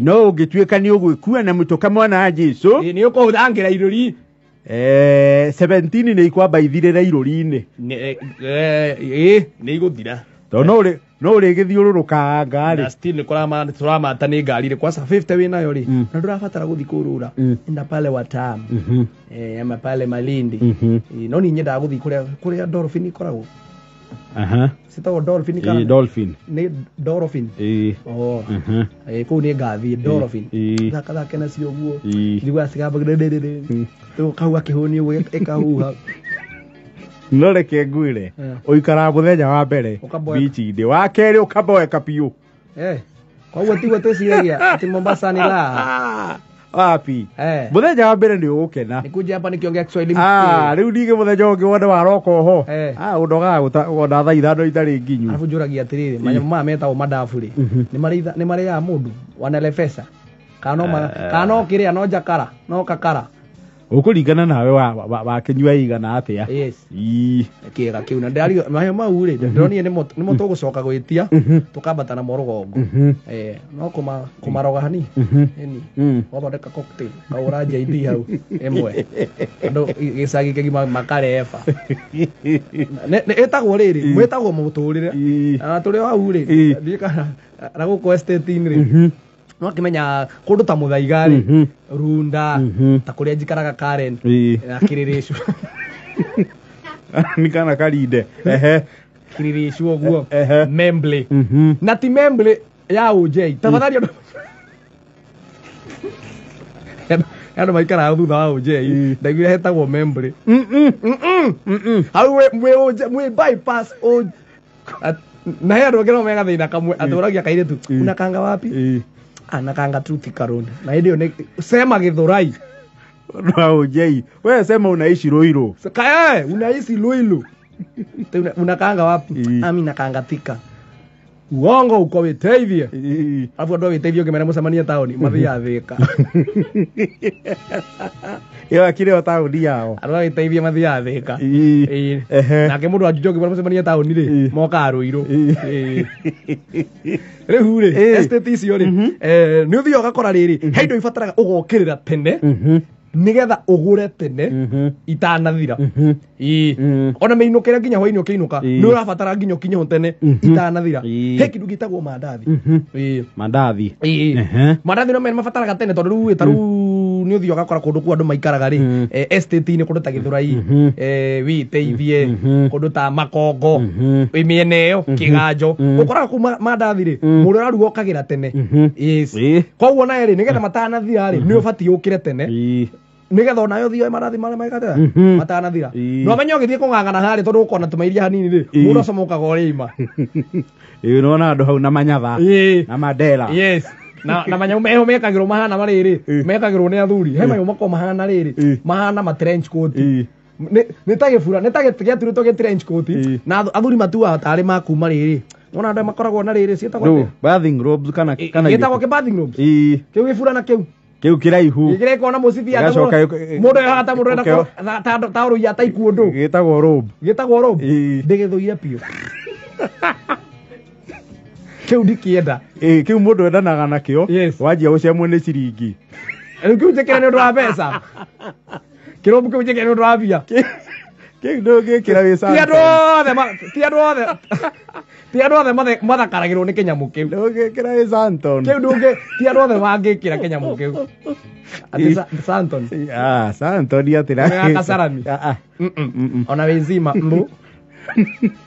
No ũngĩtuĩka nĩ ũgwĩkua na mũtoka mwana wa Jesu. Nĩ ũkũhũthangĩra irũri. 17 nĩ ikwamba ithirĩre irũri-inĩ. Nĩ igũthira. Tondũ no ũrĩgĩthiũrũrũkanga rĩ. Na still nĩ tũramata nĩ ngari rĩ kwanza 50 wĩnayo rĩ na ndũrabatara gũthiĩ kũrũra. Enda pale Watamu. Ama pale Malindi. No niĩ nyendaga gũthiĩ kũrĩa dolphin ikoragwo. Aha. Citagwo dolphin kana? Dolphin. Nĩ dolphin. Oh. Kũu nĩ ngathiĩ dolphin. Thaka nacio ũguo. Njiguaga cigamba rĩrĩrĩ. Kau gakĩhũnia ũguo ĩkahuha. No reke ngwĩre ũikaraga mũthenya wa mbere beach-inĩ, wa kerĩ ũkaboeka biũ. Koguo tiguo twĩciragia atĩ Mombasa ni raha. Wapi? Mũthenya wa mbere nĩ ũgũkena. Nikuja hapa nikiongea Kiswahili. Rĩu ningĩ mũthenya ũngĩ wone waroka oho. Ũnogaga ona thaa ithano itarĩ nginyu. Arabu njũragia atĩrĩrĩ, manyamũ maya metagwo madafu rĩ, nĩ marĩaga mũndũ wanalefesa? Kana no kĩrĩa no njakara, no kakara. Ũkũringana nawe wakĩnyua igana atĩa? Yes. Kĩega kĩu na ndĩrario mahiũ mau rĩ, ndĩronire nĩmo tũgũcoka gwĩtia tũkambata namo rũgongo. No kũmaroga hanini. Ĩni. Wathondeka cocktail, kagũra JD hau ĩmwe. Andũ gĩcagi kĩgima makareba. Ĩtagwo rĩrĩ, mwĩtagwo mũtũrĩre. Na tũrĩ o hau rĩ, thiĩ kana na gũkũ estate-inĩ rĩ. No akĩmenya kũndũ ta Mũthaiga rĩ, Runda, ta kũrĩa njikaraga Karen, na Kĩrĩrĩcu. Nĩ kana Karinde. Kĩrĩrĩcu ũguo. Membley. Na ti Membley ya OJ. Tafadhali andũ maikaraga thutha wa OJ. Ndaiguire hetagwo Membley. Hau mwĩ bypass OJ. Na he andũ angĩ no megathĩna kamwe atũragia kairĩtu unakanga wapi? Anakanga tu Thika Road. Na hĩndĩ ĩyo nĩ sema Githurai. No OJ. Wewe sema unaishi Ruiru. Kaya, unaishi Ruiru. Unakanga wapi? Ami nakanga Thika. Uongo uko witeithie. Alafu andũ a witeithie ũngĩmera mũcemanie taũni mathiaga Thika. Ĩyo akĩrĩ o taũni yao. Andũ a witeithie mathiaga Thika. Nake mũndũ wa Juja ũngĩmera mũcemanie taũni rĩ, mokaga Ruiru. Rĩu rĩ, estate icio rĩ, nĩ ũthiaga ũgakora rĩrĩ, he indo ibataraga ũgokĩrĩra tene nĩgetha ũgũre tene itanathira. Ona mĩinũkĩre nginya hwainĩ ũkĩinũka, nĩ ũrabatara nginya ũkinye ho tene itanathira. He kĩndũ gĩtagwo mandathi. Mandathi. Mandathi no mabataraga tene tondũ rĩu ta rĩu nĩ ũthiaga ũgakora kũndũ kũu andũ maikaraga rĩ, estate-inĩ kũndũ ta Gĩthũrai, wĩteithie, kũndũ ta Makongo, mĩena ĩyo, Kĩganjo. Ũkoraga kũu mandathi rĩ, mũndũ ũraruga ũkagĩra tene. Yes. Koguo nawe rĩ, nĩgetha matanathira rĩ, nĩ ũbatiĩ ũkĩre tene. Nĩgetha onawe ũthiĩ woe mandathi marĩa maikaraga matanathira. No ũmenye ũgĩthiĩ kũng'ang'ana harĩa tondũ ũkona tũmairia hanini rĩ, mũndũ acomokaga ũrĩa ima. Nĩwona andũ hau na manyatha. Na mandera. Yes. Na manyamũ meho mekagĩrwo mahana marĩrĩ, mekagĩrwo nĩ athuri. He manyamũ makoragwo mahana rĩrĩ, mahana ma trench coat. Nĩ ta gĩbura, nĩ ta gĩaturĩtwo gĩ trench coat. Na athuri matuaga tarĩ ma kuma rĩrĩ. Wona andũ makoragwo na rĩrĩ ciĩtagwo atĩa? Bathing robes kana gĩtagwo kĩ bathing robes? Kĩu gĩbura na kĩu. Kĩu kĩraihu. Gĩkĩrĩ na mũcibi ya mũndũ yohaga ta mũndũ ũrenda ta ũrũi ya taekwondo. Gĩtagwo robe. Gĩtagwo robe. Ndĩgĩthũire biũ. Kĩu ndikĩenda. Kĩu mũndũ endanaga nakĩo. Wanjia gũcemwo nĩ ciringi. Rĩu kĩu njĩkĩre nĩ ũndũ wa mbeca. Kĩrobu kĩu njĩkĩre nĩ ũndũ wa mbia. Kĩu ndũngĩkĩra wĩ Ti andũ othe ti andũ othe. Ti andũ othe mathakaragĩrwo nĩ kĩnyamũ kĩu. Ndũngĩkĩra wĩ Santon. Kĩu ndũngĩ, ti andũ othe mangĩkĩra kĩnyamũ kĩu. Atĩ Santon. Santon atĩ na Nĩ Kasarani. Ona wĩ zima mbu.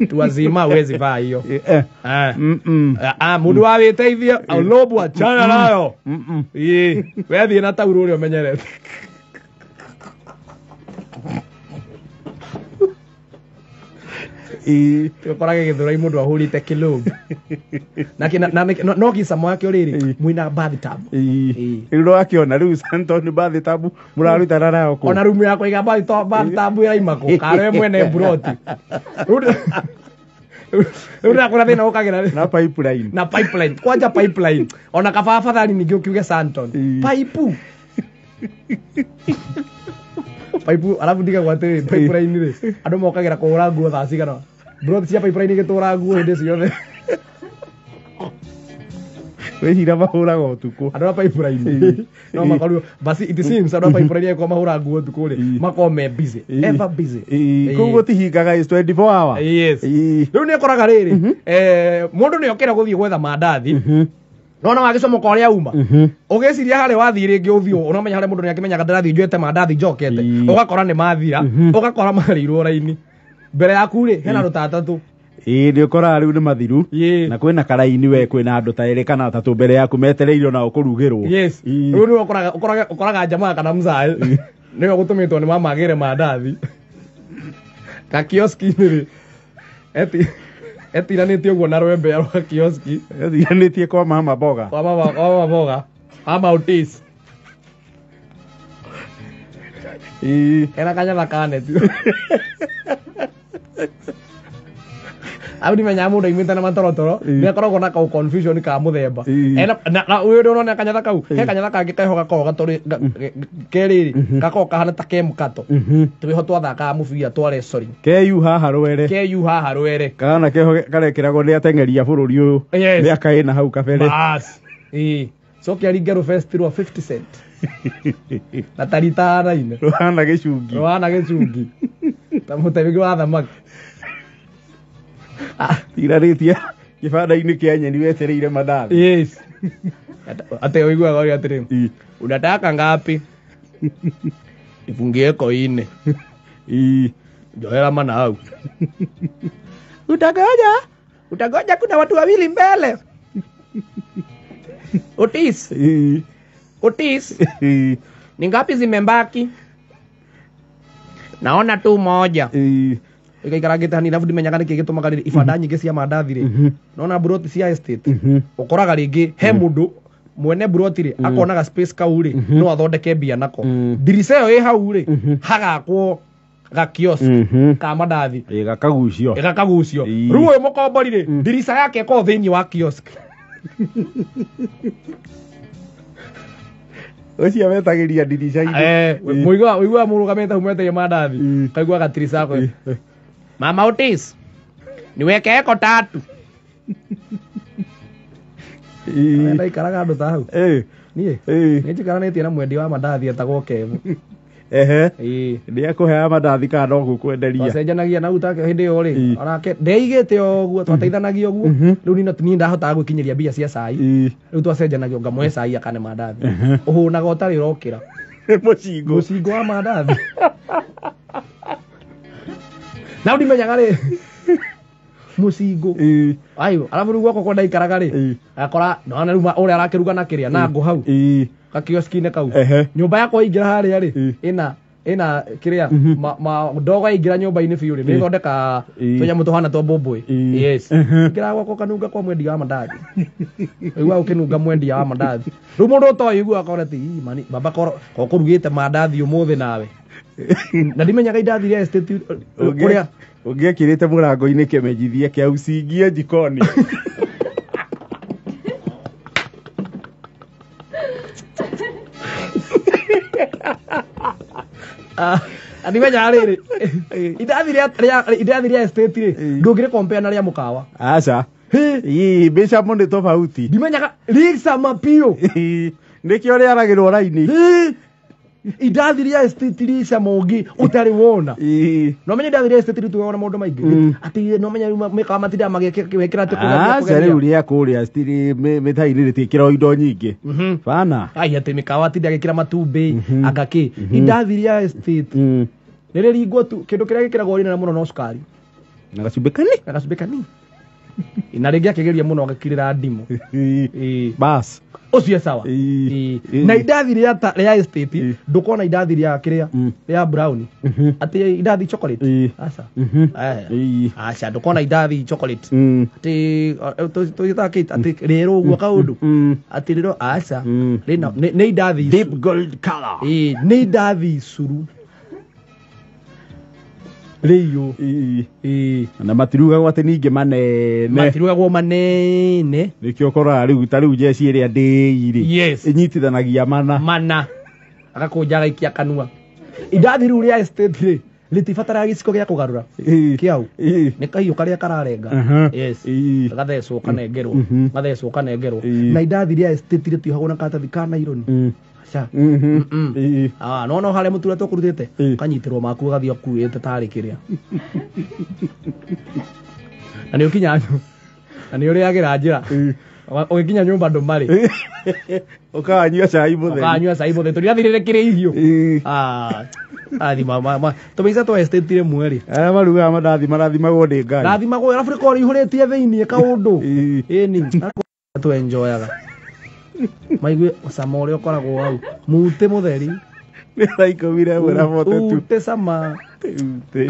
Tuwazima huwezi vaa hiyo. Mũndũ wa wĩteithie, alobu achana nayo. We thiĩ na taurũ ũrĩa ũmenyerete. Ũkorage Gĩthũrai mũndũ ahũrĩte kĩlũmbu. Na no gĩcamo wakĩo rĩrĩ, mwĩna bathtub. Rĩu nĩwakĩona rĩu Santon bathtub mũrarutana nayo kũ? Ona rumu ya kũiga bathtub ĩraima kũ? Kana we mwene mburoti. Rĩu ndĩrakwĩra thĩna ũkagĩra rĩ. Na pipeline. Na pipeline. Kwanja pipeline. Ona kaba afadhali ningĩ ũkiuge Santon. Pipe. Pipe, alafu ndigagwo atĩrĩrĩ, pipeline rĩ, andũ mokagĩra kũhũra nguo thaa cigana? Mburoti cia pipeline igĩtũra nguo hĩndĩ ciothe. Wĩcira mahũraga ũtukũ. Andũ a pipeline no makorwo basi it seems andũ a pipeline ko mahũra nguo ũtukũ rĩ makorwo me busy, ever busy. Kũu gũtihingaga is 24 hour. Yes. Rĩu nĩ ũkoraga rĩrĩ mũndũ nĩ okĩra gũthiĩ gwetha mandathi nona wagĩcomoka ũrĩa uma ũgĩciria harĩa wathiĩ rĩngĩ ũthiũ ũramenya harĩa mũndũ nĩakĩmenyaga ndĩrathiĩ njuĩte mandathi njokete ũgakora nĩ mathira ũgakora marĩirwo raini mbere yaku rĩ hena andũ ta atatũ. Ĩĩ nĩ ũkoraga rĩu nĩ mathiru na kwĩna karaini we kwĩna andũ ta erĩ kana atatũ mbere yaku metereirio nao kũrugĩrwo. Yes. Rĩu nĩ ũkoraga jamaa kana mzae nĩwe gũtũmĩtwo nĩ mama agĩre mandathi gakioski-inĩ rĩ etiranĩtie ũguo na rwembe rwa kioski etiranĩtie kwa mama mboga, kwa mama mboga ama Otis ena kanyatha kaneti au ndimenya mũndũ aimĩte na matorotoro nĩ akoragwo na kau confusion ka mũthemba na ũyũ ndũrona kanyatha kau he kanyatha kangĩ keho gakoragwo gatũrĩ kerĩrĩ gakoragwo kahana ta ke mũkato twĩho twathakaga mũbira twa wrestling KU haha rwere, KU haha rwere kana keho karekĩragwo nĩ ateng'eri a bũrũri ũyũ mĩaka ĩna hau kabere. Bas ĩĩ cokia ringe rũbesti rwa 50 cent na tarita raine rũhana gĩcungi, rũhana gĩcungi ta mũtegi wa thamaki tiranĩtie kĩbanda-inĩ kĩa nyeni wetereire mandathi. Yes. Ate ũiguaga ũrĩa atĩrĩ unataka ngapi ifungie koine njohera mana hau utagoja utagoja kuna watu wawili mbele Otis Otis ni ngapi zimebaki naona tu moja ikaikara hanini arabu ndimenyaga nĩkĩ gĩtũmaga rĩrĩ ibanda nyingĩ cia mandathi rĩ nona buroti cia estate ũkoraga rĩngĩ he mũndũ mwene buroti rĩ akonaga space kau rĩ no athondeke mbia nako ndirica ĩyo ĩ hau rĩ hagakwo gakiosk ka mandathi gakagucio gakagucio rĩu ũyũ mũkombori rĩ ndirica yake ĩkoragwo thĩinĩ wa kiosk ũcio wetagĩria ndirica-inĩ mũigua mũrũgamĩte hau mweteire mandathi kaigua gatirica gako Mama Otis, niweke eko tatu. Ndaikaraga andũ ta hau. Niĩ nĩ njikaranĩtie na mwendia wa mandathi etagwo Kevu. Ehe. Nĩ akũheaga mandathi kana no gũkwenderia? Twacenjanagia na take hĩndĩ ĩyo rĩ onake ndeigĩte o ũguo twateithanagia ũguo rĩu niĩ ndahotaga gwĩkinyĩria mbia cia cai rĩu twacenjanagia ngamũhe cai akane mandathi ũhũnaga ũtarĩ ũrokĩra mũcingo mũcingo wa mandathi na ndimenyaga rĩ mũcingo ayo arabu rĩu gwakwa ndaikaraga rĩ akora nona rĩu ũrĩa arakĩruga na kĩrĩa na ngũ hau gakioski-inĩ kau nyũmba yakwa ingĩra harĩa rĩ ĩna kĩrĩa ndogo yaingĩra nyũmba-inĩ biũ rĩ nĩthondeka tũnyamũ tũhana twa mbũmbũĩ. Yes. Ingĩra gwakwa ũkanunga kwa mwendia wa mandathi ũiguaga ũkĩnunga mwendia wa mandathi rĩu mũndũ ũtoĩ ũiguaga akona atĩ mani baba ko kũrugĩte mandathi ũmũthĩ nawe na ndimenyaga indathi rĩa estate kũrĩa ũngĩekĩrĩte mũrango-inĩ kĩmenyithia kĩa usiingie jikoni. Ndimenyaga rĩrĩ indathi rĩa estate rĩ ndũngĩrĩ compare na rĩa mũkawa. Aca ii mbeca nĩ tofauti ndimenyaga rĩcama biũ nĩkĩo rĩaragĩrwo raini indathi rĩa estate rĩ cama ũngĩ ũtarĩ wona no menye indathi rĩa estate rĩtugaga na maũndũ maingĩ atĩ no menye rĩu mĩkawa matindaga magĩkĩra atĩ aca rĩu rĩa kũrĩa mĩtai-inĩ rĩtiĩkĩragwo indo nyingĩ bana ai atĩ mĩkawa atinda agĩkĩra matumbĩ anga kĩ indathi rĩa estate nĩ rĩringwo tu kĩndũ kĩrĩa gĩkĩragwo rĩnene mũno no cukari na gacumbĩ kanini na gacumbĩ kanini na rĩngĩ akĩgeria mũno agakirĩra ndimũ bas ũcio sawa na indathi rĩa estate ndũkona indathi rĩa kĩrĩa rĩa brown atĩ indathi chocolate aca aca ndũkona indathi chocolate atĩ tũgĩtaga kĩ atĩ rĩrũ ũguo kaũndũ atĩ rĩrũ aca nĩ indathi deep gold color nĩ indathi curu rĩiyũ na matirugagwo atĩ ningĩ manene matirugagwo manene nĩkĩo ũkoraga rĩu ta rĩu njeci ĩrĩa ndĩi rĩ ĩnyitithanagia mana mana agakũnja agaikia kanua indathi rĩu rĩa estate rĩ Rĩtibataraga gĩciko gĩa kũgarũra. Ĩĩ. Kĩau. Ĩĩ. Nĩ kahiũ karĩa kararenga. Aha. Yes. Ĩĩ. Gathecwo kanengerwo. Gathecwo kanengerwo. Ĩĩ. Na indathi rĩa estate rĩtiohagwo na karatathi ka naironi. Aca. Mm-mm. Ĩĩ. Ah, no no harĩa mũtura tũkũrutĩte Ĩĩ. kanyitĩrwo maku ũgathiĩ ũkuĩte tarĩ kĩrĩa na nĩ ũkinya na nĩ ũrĩagĩra njĩra ũgĩkinya nyũmba andũ marĩ Ũkanyua cai mũtheri. ũkanyua cai mũtheri tondũ irathirĩre kĩrĩ ihiũ. Ĩĩ. Ah, athi ma ma ma tũmĩica twa estate rĩmwe rĩ Arĩa marugaga mandathi marathimagwo nĩ Ngai. rathimagwo arabu rĩkorwo rĩihũrĩtie thĩiniĩ kaũndũ. Ĩĩ. Ĩni twenjoyaga maigue cama ũrĩa ũkoragwo hau mutĩ mũtheri. Nĩ thaa 11:42. Ute cama. Ute.